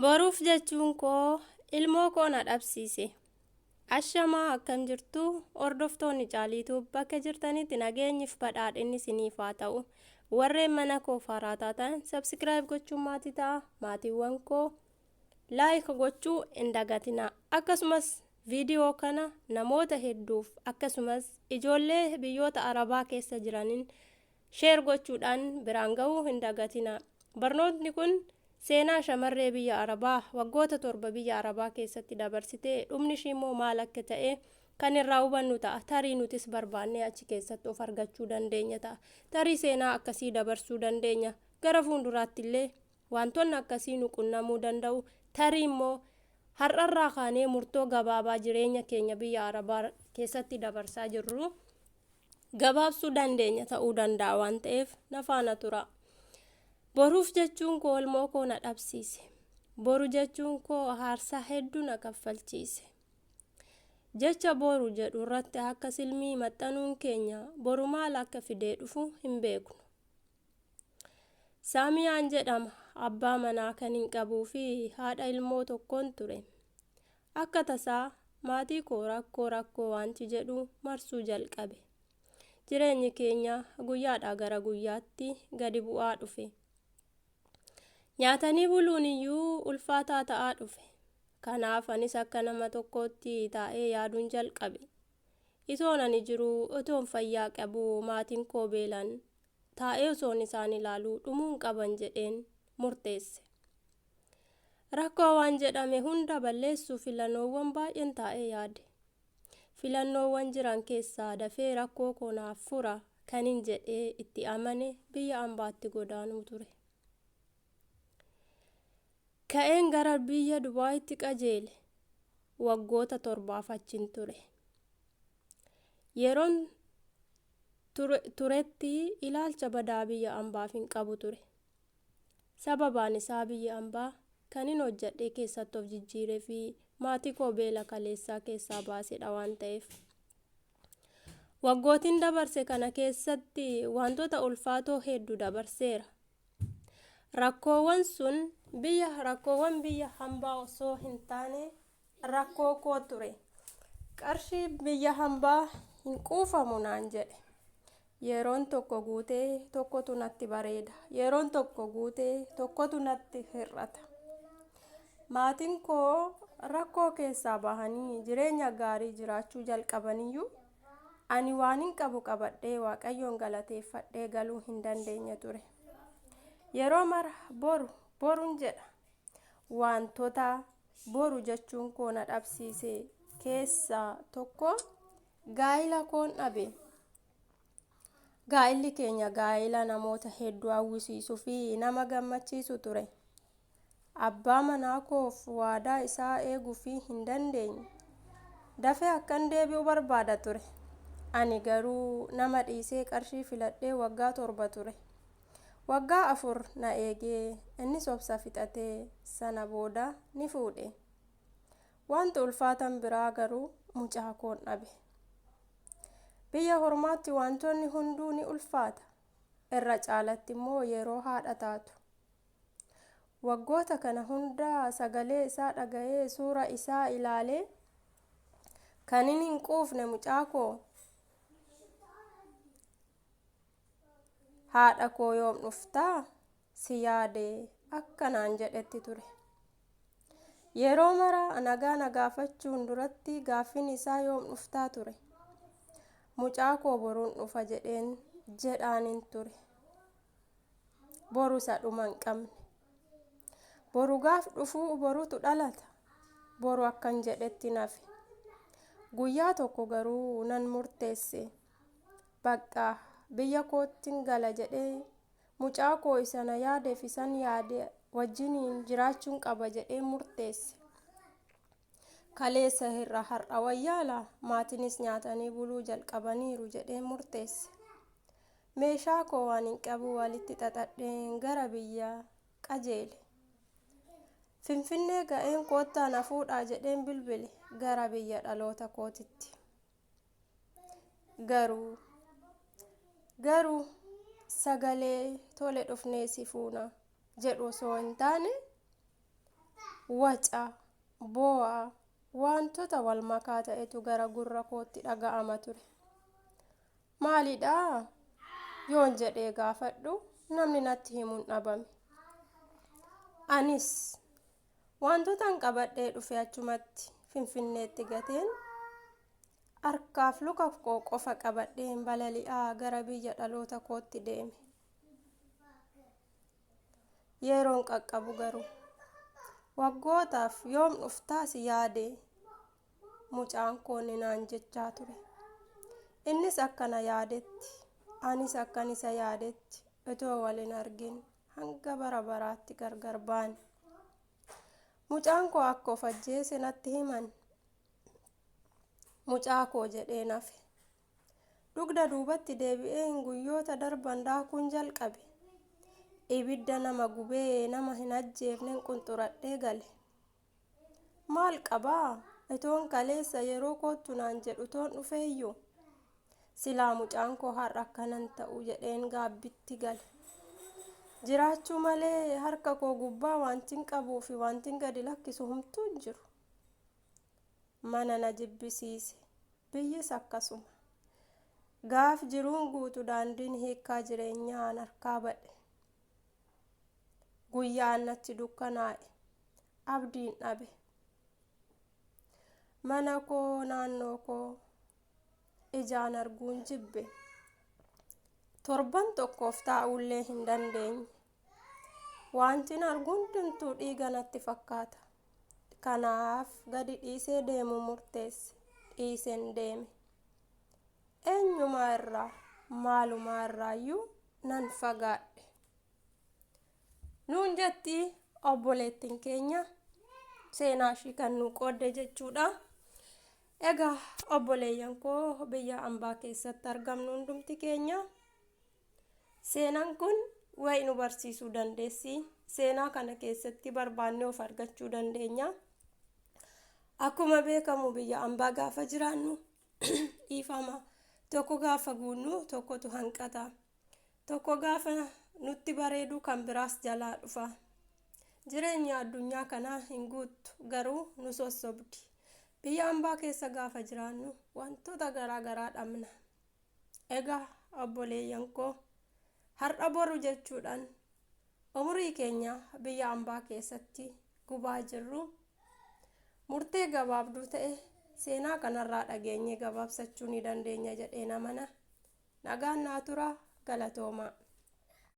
Boruuf jechuun koo ilmoo koo na dhabsiise. Ashamaa akkam jirtu hordoftoonni Caaliituu bakka jirtanitti nageenyiif badhaadhinni isiniif haa ta'u. Warreen mana koo faaraa taatan subscribe gochuun maatii ta'a. Maatiiwwan koo like gochuu hin dagatinaa. Akkasumas viidiyoo kana namoota hedduuf akkasumas ijoollee biyyoota Arabaa keessa jiraniin share gochuudhaan biraan gahuu hin dagatinaa. Barnootni kun seenaa shamarree biyya Arabaa waggoota 7 biyya Arabaa keessatti dabarsite dhumni ishii immoo maal akka ta'e kan irraa hubannu ta'a. Tarii nutis barbaannee achi keessatti of argachuu dandeenya ta'a. Tarii seenaa akkasii dabarsuu dandeenya. Gara fuulduraatti illee wantoonni akkasii nu qunnamuu danda'u. Tarii immoo har'arraa kaanee murtoo gabaabaa jireenya keenya biyya Arabaa keessatti dabarsaa jirru gabaabsuu dandeenya ta'uu danda'a waan ta'eef na faana tura. Boruuf jechuun koo ilmoo koo na dhabsiise. Boru jechuun koo haarsaa hedduu na kaffalchiise. Jecha boru jedhu irratti akka silmii maxxanuun keenya boru maal akka fidee dhufu hin beeknu. Saamiyaan jedhama abbaa manaa kan hin qabuu fi haadha ilmoo tokkoon ture. Akka tasaa maatii koo rakkoo rakkoo waanti jedhu marsuu jalqabe. Jireenyi keenya guyyaadhaa gara guyyaatti gadi bu'aa dhufe. Nyaatanii buluun iyyuu ulfaataa ta'aa dhufe. Kanaaf anis akka nama tokkootti taa'ee yaaduun jalqabe. Itoon ani jiruu, otoon fayyaa qabuu maatiin koo beelan taa'ee osoon isaan ilaaluu dhumuun qaban jedheen murteesse. Rakkoo waan jedhame hunda balleessuuf filannoowwan baay'een taa'ee yaade. Filannoowwan jiran keessaa dafee rakkoo koo naaf fura kanin jedhee itti amane biyya ambaatti godaanuu ture. Ka'een gara biyya Dubaayitti qajeele. Waggoota torbaaf achin ture. Yeroon turetti ilaalcha badaa biyya ambaaf hin qabu ture. Sababaan isaa biyyi ambaa kanin hojjadhee keessatti of jijjiiree fi maatii koo beela kaleessaa keessaa baasedha waan ta'eef. Waggootiin dabarse kana keessatti wantoota ulfaatoo heddu dabarseera. Rakkoowwan sun biyya rakkoowwan biyya hambaa osoo hin taane rakkoo koo ture. Qarshii biyya hambaa hin quufamu naan jedhe. Yeroon tokko guutee tokkotu natti bareeda. Yeroon tokko guutee tokkotu natti hir'ata. Maatiin koo rakkoo keessaa bahanii jireenya gaarii jiraachuu jalqabaniyyuu ani waanin qabu qabadhee Waaqayyoon galateeffadhee galuu hin dandeenye ture. Yeroo mara boru borun jedha. Wantoota boru jechuun koo na dhabsiise keessaa tokko gaa'ila koon dhabe. Gaa'illi keenya gaa'ila namoota hedduu hawwisiisuu fi nama gammachiisu ture. Abbaa manaa koof waadaa isaa eeguufii hin dandeenye. Dafee akkan deebi'u barbaada ture. Ani garuu nama dhiisee qarshii filadhee waggaa 7 ture. Waggaa 4 na eegee innis obsa fixatee sana booda ni fuudhe. Wanti ulfaatan biraa garuu mucaa koon dhabe. Biyya hormaatti wantoonni hunduu ni ulfaata. Irra caalatti immoo yeroo haadha taatu. Waggoota kana hunda sagalee isaa dhaga'ee suura isaa ilaalee kanin hin quufne mucaa koo haadha koo yoom dhuftaa si yaade akka naan jedhetti ture. Yeroo mara nagaa na gaafachuun duratti gaaffiin isaa yoom dhuftaa ture. Mucaa koo boruun dhufa jedheen jedhaanin ture. Boru isa dhuma hin qabne. Boru gaaf dhufuu borutu dhalata. Boru akkan jedhetti nafe. Guyyaa tokko garuu nan murteesse. Baqqaa biyya koottin gala jedhee mucaa koo isa na yaadeef isan yaade wajjiniin jiraachuun qaba jedhee murteesse. Kaleessa irra har'a wayyaala maatiinis nyaatanii buluu jalqabaniiru jedhee murteesse. Meeshaa koo waan hin qabu walitti xaxadheen gara biyya qajeele. Finfinnee ga'een koottaa na fuudhaa jedheen bilbile gara biyya dhaloota kootitti. Garuu garuu sagalee tole dhufnee si fuuna jedhu osoo hin taane Waca, boo'a, waantota wal makaa ta'etu gara gurra kootti dhaga'ama ture. Maalidhaa? Yoon jedhee gaafadhu namni natti himuun dhabame. Anis wantotan qabadhee dhufe achumatti Finfinneetti gateen harkaaf luka koo qofa qabadheen balali'aa gara biyya dhaloota kootti deeme. Yeroon qaqqabu garuu waggootaaf yoom dhuftaa si yaade mucaan koo ni naan jechaa ture. Innis akkana yaadetti, anis akkan isa yaadetti itoo wal hin argin hanga bara baraatti gargar baane. Mucaan koo akka of ajjeese natti himan. Mucaa koo jedheen hafe. Dugda duubatti deebi'een guyyoota darban daakuun jalqabe. Ibidda nama gubee nama hin ajjeefnen qunxuradhee gale. Maal qabaa itoon kaleessa yeroo koottu naan jedhu toon dhufeeyyuu. Silaa mucaan koo har'a akkanan ta'u jedheen gaabbitti gale. Jiraachuu malee harka koo gubbaa wantin qabuu fi wantin gadi lakkisu humtuu hin jiru. Mana na jibbisiise. Biyyis akkasuma. Gaaf jiruun guutu daandiin hiikkaa jireenyaa an harkaa bade. Guyyaan natti dukkanaa'e. Abdiin dhabe. Mana koo naannoo koo ijaan arguun jibbe. Torban tokkoof taa'ullee hin dandeenye. Wantin argu hundumtuu dhiiga natti fakkaata. Kanaaf gadi dhiisee deemuu murteesse. Dhiiseen deeme. Eenyumaa irraa maalumaa irraayyuu nan fagaadhe. Nuun jetti obboleettiin keenya seenaa ishii kan nu qoodde jechuudha. Egaa obboleeyyan koo biyya ambaa keessatti argamnu hundumti keenya seenaan kun wayi nu barsiisuu dandeessi. Seenaa kana keessatti barbaannee of argachuu dandeenya. Akkuma beekamu biyya ambaa gaafa jiraannu dhiifama tokko gaafa guunnu tokkotu hanqata. Tokko gaafa nutti bareedu kan biraas jalaa dhufa. Jireenya addunyaa kanaa hin guuttu garuu nu sossobdi. Biyya ambaa keessa gaafa jiraannu wantoota garaa garaa dhabna. Egaa obboleeyyan koo har'a boru jechuudhaan umurii keenya biyya ambaa keessatti gubaa jirru murtee gabaabduu ta'e seenaa kanarraa dhageenyee gabaabsachuu ni dandeenya jedheen amana. Nagaan naa turaa, galatoomaa.